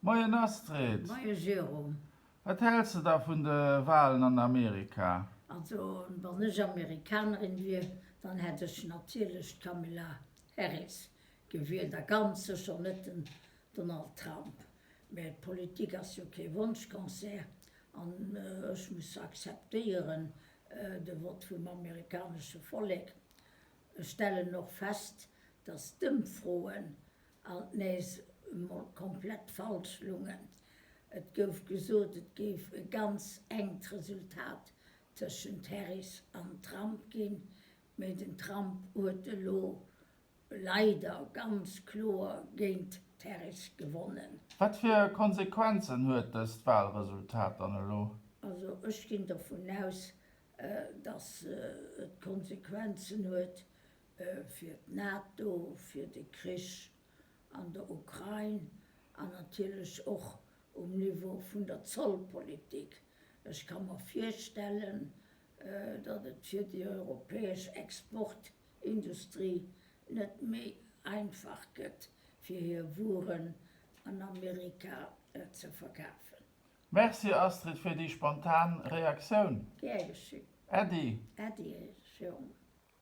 Moien Astrid. Moie Jérôme. Wat häls de da vun de Walen an Amerika? Also wann ech Amerikanerin wier, dann hätt ech natierlech d'Kamala Harris gewielt a ganz sécher net den Donald Trump. Mä d'Politik ass jo kee Wonschconcert an ech muss akzeptéieren de Vott vum amerikanesche Vollek. Ech stellen och fest, datt d'Ëmfroen alt nees emol komplett falsch lungen. Et gouf gesot, et géif e ganz enkt Resultat tëschent Harris an Trump ginn, mee den Trump huet elo leider ganz kloer géint d'Harris gewonnen. Wat fir Konsequenzen huet dëst Walresultat dann elo? Also ech ginn dovun aus, datt et Konsequenzen huet fir d'NATO, fir de Krich an der Ukrain an natierlech och um Niveau vun der Zollpolitik. Ech ka mer virstellen, datt et fir déi europäesch Exportindustrie net méi einfach gëtt, fir hir Wueren an Amerika ze verkafen. Merci Astrid fir déi spontan Reaktioun. Gär geschéngt. Äddi. Äddi Jérôme.